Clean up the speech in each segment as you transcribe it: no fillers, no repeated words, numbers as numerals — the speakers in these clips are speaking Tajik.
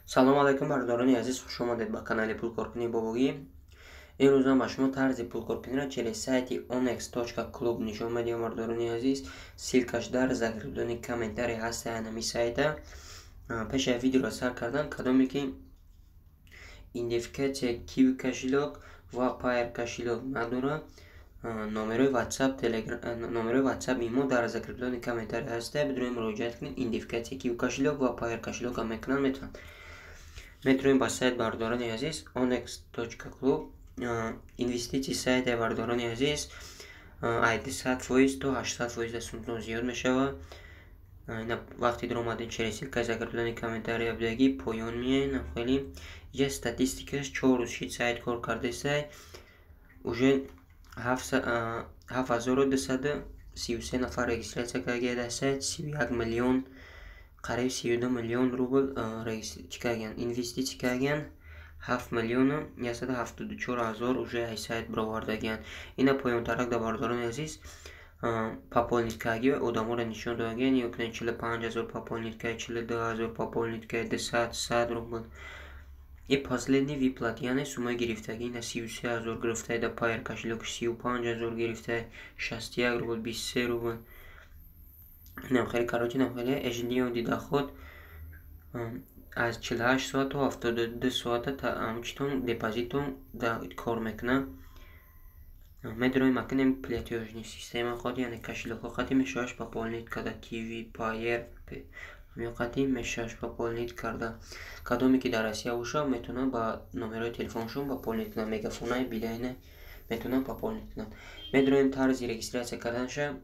Салому алайкум, бародарони азиз, хуш омадед ба канали Пулкоркунии Бобогӣ. Имрӯз ман ба шумо тарзи пулкоркуниро через сайти onex.club нишон медиҳам, бародарони азиз. Ссылка ш дар закреплённый комментарий ҳаста ҳамин сайта. Пеш аз видеоро сар кардан, кадоме ки идентификатсия Киви кошелёк ва Payeer кошелёк надорад, номерои WhatsApp, Telegram, номерои WhatsApp имо дар закреплённый комментарий ҳаста, бидуни муроҷиат кунед, идентификатсия Киви кошелёк ва Payeer кошелёк ҳам мекунанд, метавонанд. Метавонем ба сайт, бародарони азиз, onex.club. Инвеститсияи сайте, бародарони азиз, ай 200% то 800% дар сумтон зиёд мешавад. Вақте даромадем через ссылка и закреплённый комментария будагӣ, поён меоем, хеле иҷа статистикаш 4 рӯз шид сайт кор кардесай, уже 7233 нафар регистрация кардагия дар сайт, 31 миллион, қариб 32 миллион рубл чӣ кардагиян, инвеститсия кардагиян, 7 174 000 уже ай сайт баровардагиянд. Ина поёнтарак да, бародарони азиз, пополнить кардагӣ одаморо нишон додагиян. Ё кунед, 45 000 пополнить кард, 42 000 пополнить кард, 200, 100 рубл. И последний выплат, яъне суммаи гирифтагӣ, ина 33 000 гирифтае да Payeer кошелёк, 35 000 гирифтае, 61 рубл, 23 рубл. Инам хеле, короче, инам хеле ежедневный доход аз 48 соат то 72 соата читон депозитон кор мекунад. Медароем акнем платёжный система ход, яъне кошелёк ҳо қати мешаваш пополнить карда, Киви, Payeer ҳамин қати мешаваш пополнить карда. Кадоме ки дар Россия бошад, метавонад ба номерои телефоншон пополнить кунад, Мегафонаи, Билайна метавонад пополнить кунад. Медароем тарзи регистрация карданаша,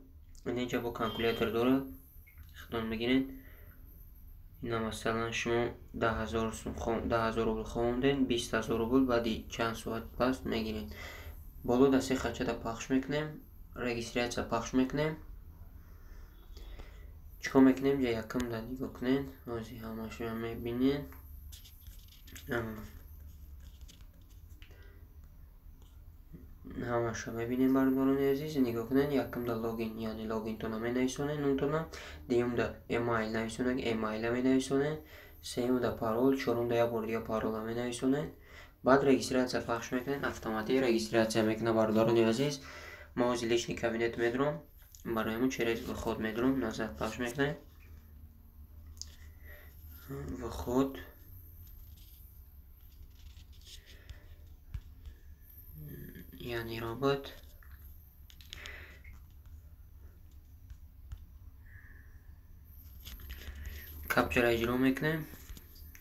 инҷа бо калькулятор дорад, худон бигиред. Ина, масалан, шумо 10 000 рубл хондед, 20 000 рубл баъди чанд соат пас мегиред. Боло да се хачада пахш мекунем, регистрация пахш мекунем. Чӣ кор мекунем? Ҷа якум да нигоҳ кунед, ҳозир ҳамашро мебинед. Ҳамаша мебинем, бародарони азиз, нигоҳ кунед. Якумда логин, яъне логинтона менависонед, номтона, дуюмда эмайл нависонед, эмайла менависонед, сеюмда парол, чорумда як бор дига парола менависонед. Баъд регистрация пахш мекунед, автоматик регистрация мекунад, бародарони азиз. Ма ҳозир личный кабинет медурам, барои ҳамон через вход медурам, назад пахш мекунем. Вход яъне робот капчаро иҷро мекунем,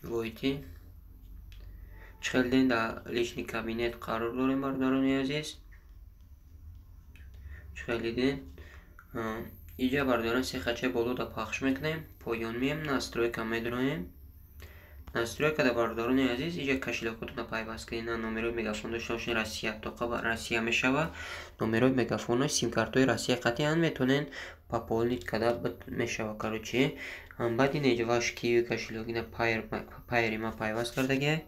войти. Чӣ хел дидем, дар личный кабинет қарор дорем, бародарони азиз. Чӣ хел дидем, иҷа, бародарон, се хачаи болода пахш мекунем, поён меем, настройка медуроем. Настройка да, бародарони азиз, иҷа кошелёк отона пайваст кунед, на номерои Мегафон дошта бошед, Россия тоқа Россия мешавад, номерои Мегафоно, симкартҳои Россия қатъиян метавонед пополнить карда мешавад, короче. Баъд ин иҷа ваш Киви кошелёк, ина Payeer и ман пайваст кардагиай.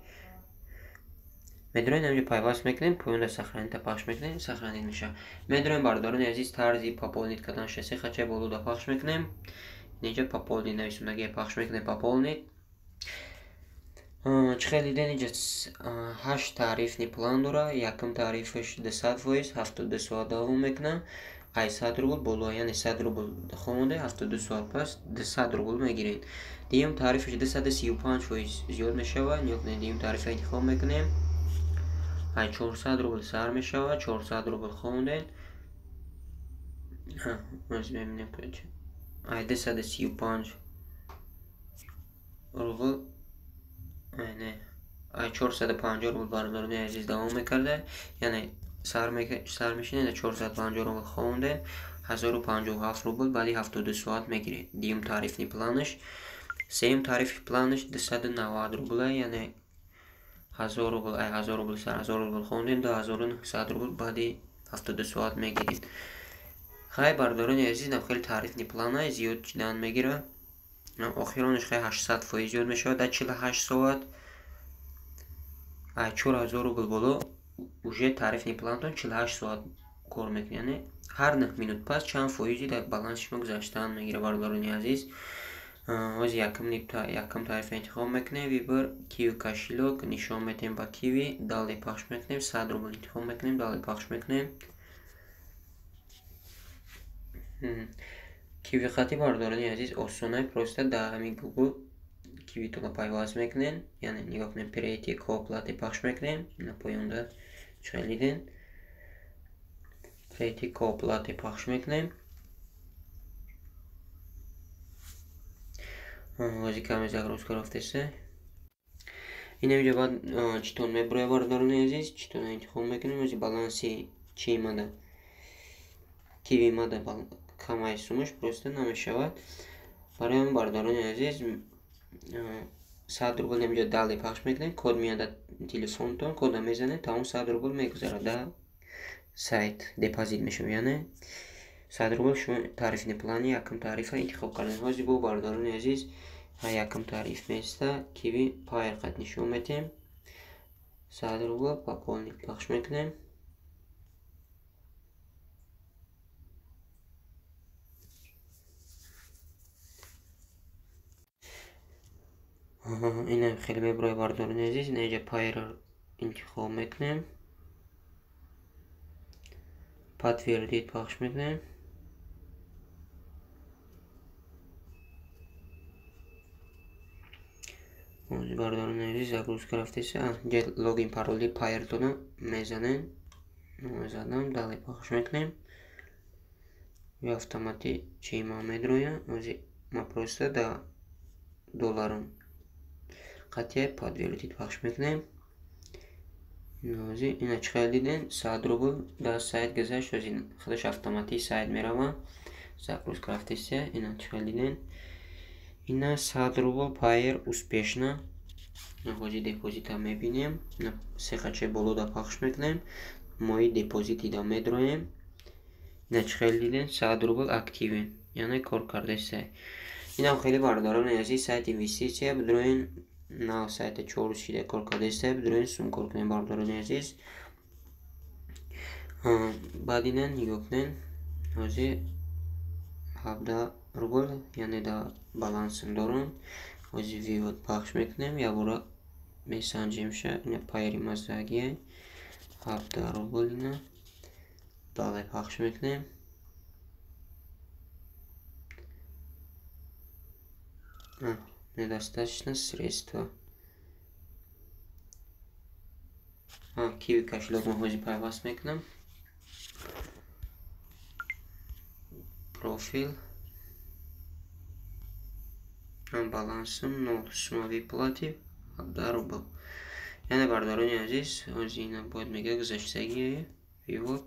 Медуроем, инҷо пайваст мекунем, поёнда сохранить а пахш мекунем, сохранить мешавад. Медуроем, бародарони азиз, тарзи пополнить карданаш, се хачаи болода пахш мекунем, инҷа пополнить нависондагиай, пахш мекунем, пополнить. Чӣ хел дидем, инҷа ҳашт тарифный план дорад. Якум тарифаш 200%, 72 соат давом мекунад, ай 100 рубл боло, яъне 100 рубл хонде, 72 соат пас 200 рубл мегиред. Дуюм тарифаш 235% зиёд мешавад. Нигоҳ кунед, дуюм тарифа интихоб мекунем, ай 400 рубл сар мешавад, 400 рубл хондед, мебинем, ай 235 рубл, не, ай 450 рубл, бародарони азиз, давом мекарда, яъне сар мешинед, 450 рубл хондед, 1057 рубл баъди 72 соат мегиред. Дуюм тарифный планаш. Сеюм тарифи планаш 290 рубла, яъне 1000 рубл, ай 1000 рубл сар, 1000 рубл хондем, 2900 рубл баъди 72 соат мегиред. Хай, бародарони азиз, нам хеле тарифный плана зиёд чидан мегирад. Охиронаш хай 800% зиёд мешавад дар 48 соат. Ай 4000 рубл боло уже тарифный плантон 48 соат кор мекунад, яъне ҳар 9 минут пас чанд фоизи дар баланси шумо гузаштан мегирад, бародарони азиз. Ҳозир якум тарифа интихоб мекунем. Выбор Киви кошелёк нишон медиҳем ба Киви, далее пахш мекунем, 100 рубл интихоб мекунем, далее пахш мекунем. Киви хати бародарони азиз осонай, просто дар ҳамин Google Кивитонро пайваст мекунем, яъне нигоҳ кунем, перейти к оплате пахш мекунем, ина поёнда чӣ дидем, перейти к оплате пахш мекунем. Ҳозир каме загрузка рафтеса. Инамиҷа баъд читон мебурояд бародарони азиз, читонро интихоб мекунем. Ҳозир баланси чи мада Киви мада камай сумаш просто намешавад. Барои ҳамин бародарони азиз 100 рубл инамиҷа далее пахш мекунем, код меояд дар телефонтон, кода мезанед, тамом 100 рубл мегузарад дар сайт, депозит мешавад. Яъне 100 рубл шумо тарифный плани якум тарифа интихоб кардем. Ҳозир бо бародарони азиз якум тариф места Киви Пайр қад нишон медиҳем. 100 рубл пополнить пахш мекунем. Ина хеле мебурояд бародарони азиз, ина инҷа Пайр интихоб мекунем, подтвердить пахш мекунем. Бародарони азиз загрузка рафтеса, инҷа логин пароли Пайртонро мезанем, мезанам, далее пахш мекунем. Ё автомати чи ма медрояд. Ҳозир ма просто дар долларам қатъия подтвердить пахш мекунем. Ҳозир ина чӣ хел дидем, 100 рубл дар сайт гузашт. Ҳозир худаш автоматӣ сайт мерава, загрузка рафтеса. Ина чӣ хел дидем, ина 100 рубл Пайр успешно. Ҳозир депозита мебинем, се хачаи болода пахш мекунем, мои депозитида медроем. Ина чӣ хел дидем, 100 рубл активен, яъне кор кардеса. Инам хеле бародарони азиз сайт инвеститсия бидроен, нав сайта 4 рӯз шида кор кардеса, бидроен сум кор кунем бародарони азиз. Баъд ина нигоҳ кунем, ҳозир 17 рубл яъне дар балансам дорам. Ҳозир вывод пахш мекунем, якбора месанҷемша. Ина Пайри мазагия 17 рубл, ина далее пахш мекунем. Недостаточно средства. Киви кошелёк ма ҳозир пайваст мекунам. Профил балансам 0, сумма выплаты 17 рубл. Яъне бародарони азиз ҳозир ина бояд мега гузаштагӣ вывод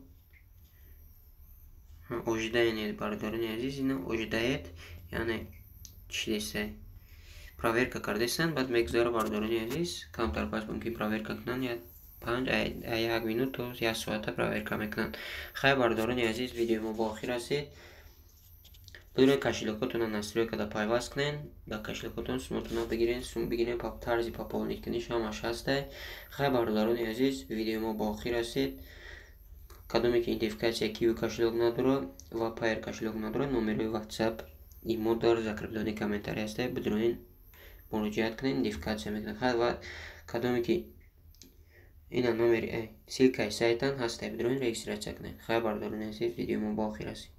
ожидание бародарони азиз, ина ожидает, яъне чӣ деса проверка кардесанд, баъд мегузара бародарони азиз. Камтар пас мумкин проверка кунанд, я 5 1 минут то 1 соата проверка мекунанд. Хайр бародарони азиз, видеои мо ба охир расид. Бидуни кошелёкотонро настройкада пайваст кунед, дар кошелёкотон суматонро бигиред, сум бигиред, тарзи пополнить куниш ҳамаш ҳастай. Хайр бародарони азиз, видеои мо ба охир расид. Кадоме ки идентификатсия Киви кошелёк надорад ва Пайр кошелёк надорад, номерои WhatsApp имо дар закреплённый комментарий ҳастай, бидуроин муроҷиат кунед, идентификатсия мекунед. Хайр ва кадоме ки ина номери ссылкаи сайтан ҳастай, бидуроин регистратсия кунед. Хайр бародарони азиз, видеои мо ба охир расид.